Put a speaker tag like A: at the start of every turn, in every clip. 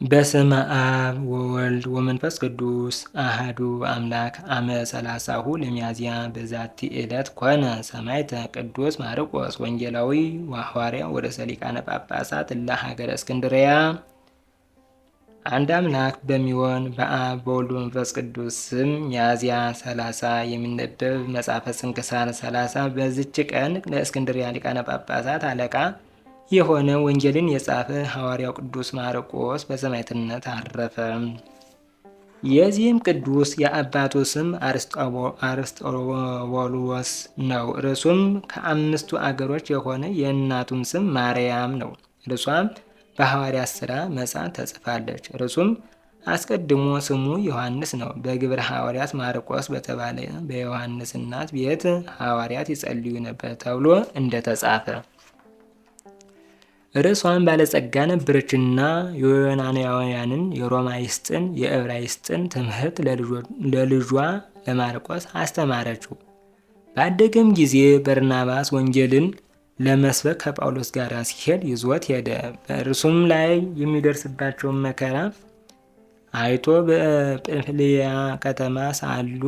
A: በስመ አብ ወወልድ ወመንፈስ ቅዱስ አሐዱ አምላክ። አመ 30 ለሚያዝያ በዛቲ ዕለት ኮነ ሰማዕተ ቅዱስ ማርቆስ ወንጌላዊ ወሐዋርያ ወርእሰ ሊቃነ ጳጳሳት ለሀገረ እስክንድርያ። አንድ አምላክ በሚሆን በአብ በወልድ በመንፈስ ቅዱስ ስም ሚያዝያ 30 የሚነበብ መጽሐፈ ስንክሳር 30። በዚች ቀን ለእስክንድርያ ሊቃነ ጳጳሳት አለቃ የሆነ ወንጌልን የጻፈ ሐዋርያው ቅዱስ ማርቆስ በሰማዕትነት አረፈ። የዚህም ቅዱስ የአባቱ ስም አርስጦቡሎስ ነው። እርሱም ከአምስቱ አገሮች የሆነ የእናቱም ስም ማርያም ነው። እርሷም በሐዋርያት ሥራ መጽሐፍ ተጽፋለች። እርሱም አስቀድሞ ስሙ ዮሐንስ ነው። በግብረ ሐዋርያት ማርቆስ በተባለ በዮሐንስ እናት ቤት ሐዋርያት ይጸልዩ ነበር ተብሎ እንደተጻፈ። እርሷን ባለጸጋ ነበረችና የዮናናውያንን፣ የሮማይስጥን፣ የዕብራይስጥን ትምህርት ለልጇ ለማርቆስ አስተማረችው። ባደገም ጊዜ በርናባስ ወንጌልን ለመስበክ ከጳውሎስ ጋር ሲሄድ ይዞት ሄደ። በእርሱም ላይ የሚደርስባቸውን መከራ አይቶ በጵንፍልያ ከተማ ሳሉ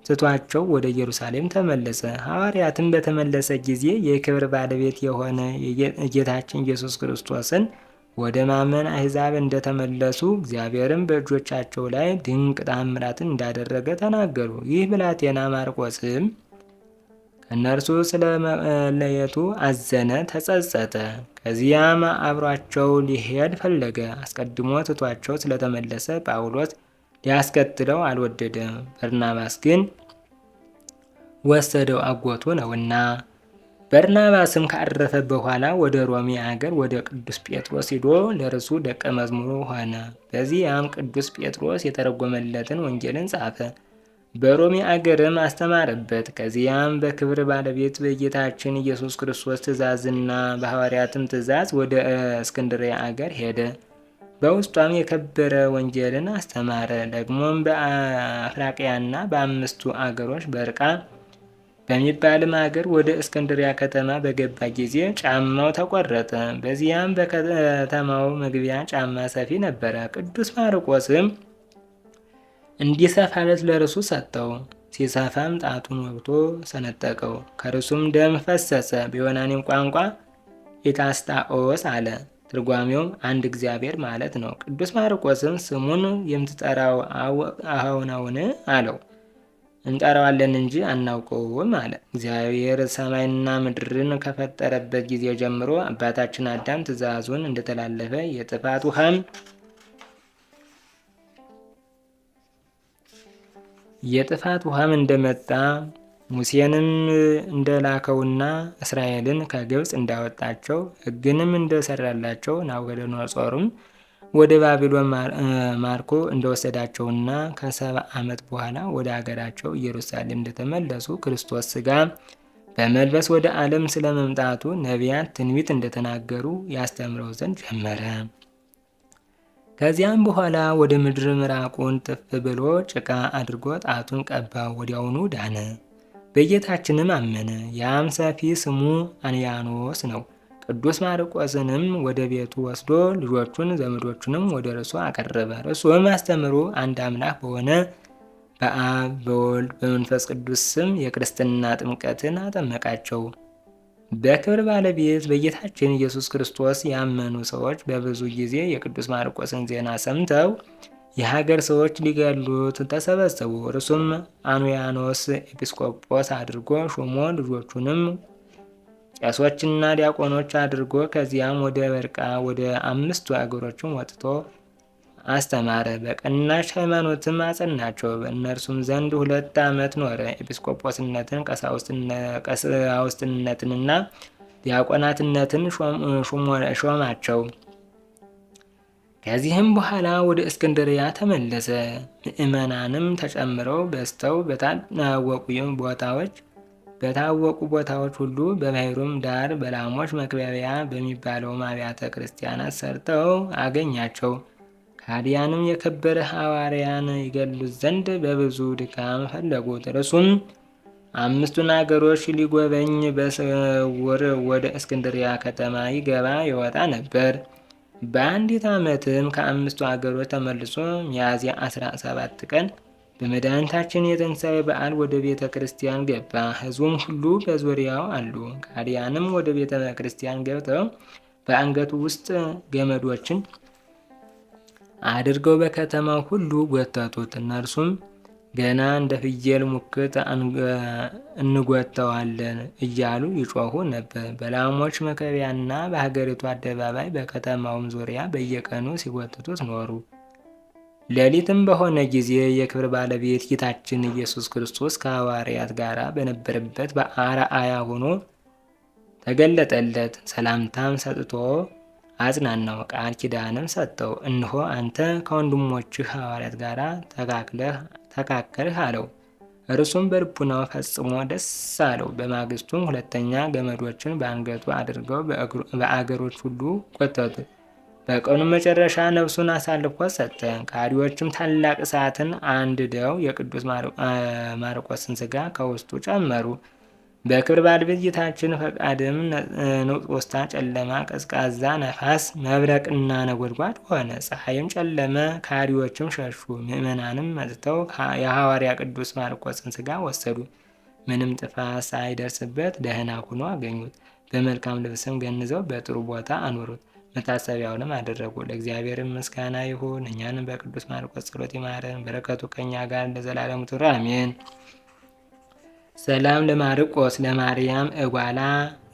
A: ትቷቸው ወደ ኢየሩሳሌም ተመለሰ። ሐዋርያትም በተመለሰ ጊዜ የክብር ባለቤት የሆነ የጌታችን ኢየሱስ ክርስቶስን ወደ ማመን አሕዛብ እንደተመለሱ እግዚአብሔርም በእጆቻቸው ላይ ድንቅ ተአምራትን እንዳደረገ ተናገሩ። ይህ ብላቴና ማርቆስም ከእነርሱ ስለመለየቱ አዘነ፣ ተጸጸተ። ከዚያም አብሯቸው ሊሄድ ፈለገ። አስቀድሞ ትቷቸው ስለተመለሰ ጳውሎስ ሊያስከትለው አልወደደም። በርናባስ ግን ወሰደው፣ አጎቱ ነውና። በርናባስም ካረፈ በኋላ ወደ ሮሜ አገር ወደ ቅዱስ ጴጥሮስ ሂዶ ለርሱ ደቀ መዝሙሩ ሆነ። በዚያም ቅዱስ ጴጥሮስ የተረጎመለትን ወንጌልን ጻፈ። በሮሜ አገርም አስተማረበት። ከዚያም በክብር ባለቤት በጌታችን ኢየሱስ ክርስቶስ ትእዛዝና በሐዋርያትም ትእዛዝ ወደ እስክንድርያ አገር ሄደ። በውስጧም የከበረ ወንጌልን አስተማረ። ደግሞም በአፍራቅያና በአምስቱ አገሮች በርቃ በሚባልም አገር ወደ እስክንድሪያ ከተማ በገባ ጊዜ ጫማው ተቆረጠ። በዚያም በከተማው መግቢያ ጫማ ሰፊ ነበረ። ቅዱስ ማርቆስም እንዲሰፋለት ለርሱ ሰጠው። ሲሰፋም ጣቱን ወግቶ ሰነጠቀው፣ ከርሱም ደም ፈሰሰ። በዮናኒም ቋንቋ ኢታስታኦስ አለ። ትርጓሜውም አንድ እግዚአብሔር ማለት ነው። ቅዱስ ማርቆስም ስሙን የምትጠራው አሁነውን አለው። እንጠራዋለን እንጂ አናውቀውም አለ። እግዚአብሔር ሰማይና ምድርን ከፈጠረበት ጊዜ ጀምሮ አባታችን አዳም ትእዛዙን እንደተላለፈ የጥፋት ውሃም እንደመጣ ሙሴንም እንደላከውና እስራኤልን ከግብፅ እንዳወጣቸው ሕግንም እንደሰራላቸው ናቡከደነፆርም ወደ ባቢሎን ማርኮ እንደወሰዳቸውና ከ70 ዓመት በኋላ ወደ አገራቸው ኢየሩሳሌም እንደተመለሱ ክርስቶስ ሥጋ በመልበስ ወደ ዓለም ስለመምጣቱ ነቢያት ትንቢት እንደተናገሩ ያስተምረው ዘንድ ጀመረ። ከዚያም በኋላ ወደ ምድር ምራቁን ጥፍ ብሎ ጭቃ አድርጎ ጣቱን ቀባው፣ ወዲያውኑ ዳነ። በጌታችንም አመነ። ያም ሰፊ ስሙ አንያኖስ ነው። ቅዱስ ማርቆስንም ወደ ቤቱ ወስዶ ልጆቹን ዘመዶቹንም ወደ እርሱ አቀረበ። እርሱም አስተምሮ አንድ አምላክ በሆነ በአብ በወልድ በመንፈስ ቅዱስ ስም የክርስትና ጥምቀትን አጠመቃቸው። በክብር ባለቤት በጌታችን ኢየሱስ ክርስቶስ ያመኑ ሰዎች በብዙ ጊዜ የቅዱስ ማርቆስን ዜና ሰምተው የሀገር ሰዎች ሊገሉት ተሰበሰቡ። እርሱም አንያኖስ ኤጲስቆጶስ አድርጎ ሾሞ ልጆቹንም ቄሶችና ዲያቆኖች አድርጎ ከዚያም ወደ በርቃ ወደ አምስቱ አገሮችም ወጥቶ አስተማረ። በቀናች ሃይማኖትም አጸናቸው። በእነርሱም ዘንድ 2 ዓመት ኖረ። ኤጲስቆጶስነትን፣ ቀሳውስትነትንና ዲያቆናትነትን ሾማቸው። ከዚህም በኋላ ወደ እስክንድርያ ተመለሰ። ምዕመናንም ተጨምረው በዝተው በታወቁ ቦታዎች ሁሉ በባሕሩም ዳር በላሞች መክበቢያ በሚባለው አብያተ ክርስቲያናት ሰርተው አገኛቸው። ከሃዲያንም የከበረ ሐዋርያን ይገሉት ዘንድ በብዙ ድካም ፈለጉት። እርሱም አምስቱን አገሮች ሊጎበኝ በስውር ወደ እስክንድርያ ከተማ ይገባ ይወጣ ነበር። በአንዲት ዓመትም ከአምስቱ አገሮች ተመልሶ ሚያዝያ 17 ቀን በመድኃኒታችን የትንሣኤ በዓል ወደ ቤተ ክርስቲያን ገባ። ሕዝቡም ሁሉ በዙሪያው አሉ። ከሃዲያንም ወደ ቤተ ክርስቲያን ገብተው በአንገቱ ውስጥ ገመዶችን አድርገው በከተማው ሁሉ ጎተቱት። እነርሱም ገና እንደ ፍየል ሙክት እንጎተዋለን እያሉ ይጮኹ ነበር። በላሞች መከቢያና በሀገሪቱ አደባባይ በከተማውም ዙሪያ በየቀኑ ሲጎትቱት ኖሩ። ሌሊትም በሆነ ጊዜ የክብር ባለቤት ጌታችን ኢየሱስ ክርስቶስ ከሐዋርያት ጋር በነበረበት በአርአያ ሆኖ ተገለጠለት። ሰላምታም ሰጥቶ አጽናናው፣ ቃል ኪዳንም ሰጠው። እነሆ አንተ ከወንድሞችህ ሐዋርያት ጋር ተካከልህ አለው። እርሱም በልቡናው ፈጽሞ ደስ አለው። በማግስቱም ሁለተኛ ገመዶችን በአንገቱ አድርገው በአገሮች ሁሉ ጎተቱት። በቀኑ መጨረሻ ነፍሱን አሳልፎ ሰጠ። ከሃዲዎችም ታላቅ እሳትን አንድደው የቅዱስ ማርቆስን ሥጋ ከውስጡ ጨመሩ። በክብር ባለቤት ጌታችን ፈቃድም ንውጽውጽታ፣ ጨለማ፣ ቀዝቃዛ ነፋስ፣ መብረቅና ነጎድጓድ ሆነ። ፀሐይም ጨለመ፣ ከሃዲዎችም ሸሹ። ምዕመናንም መጥተው የሐዋርያ ቅዱስ ማርቆስን ሥጋ ወሰዱ። ምንም ጥፋት ሳይደርስበት ደህና ሆኖ አገኙት። በመልካም ልብስም ገንዘው በጥሩ ቦታ አኖሩት። መታሰቢያውንም አደረጉ። ለእግዚአብሔር ምስጋና ይሁን፣ እኛንም በቅዱስ ማርቆስ ጸሎት ይማረን፣ በረከቱ ከእኛ ጋር ለዘላለሙ ትኑር አሜን። ሰላም ለማርቆስ ለማርያም እጓላ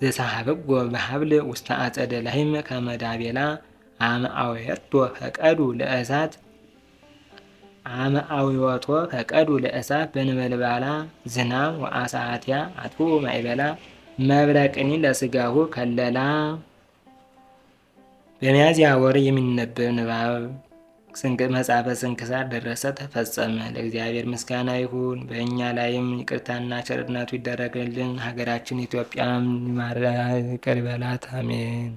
A: ዘሳሃበጎ በሀብል ውስተ አጸደ ላህም ከመዳቤላ አመአወቶ ፈቀዱ ለእሳት አመአዊወቶ ፈቀዱ ለእሳት በንበልባላ ዝናም ወአሳትያ አጥፉ ማይበላ መብረቅኒ ለስጋሁ ከለላ። በሚያዝያ ወር የሚነበብ ንባብ መጽሐፈ ስንክሳር ደረሰ፣ ተፈጸመ። ለእግዚአብሔር ምስጋና ይሁን፣ በእኛ ላይም ይቅርታና ቸርነቱ ይደረግልን። ሀገራችን ኢትዮጵያም ይቅር ይበላት፣ አሜን።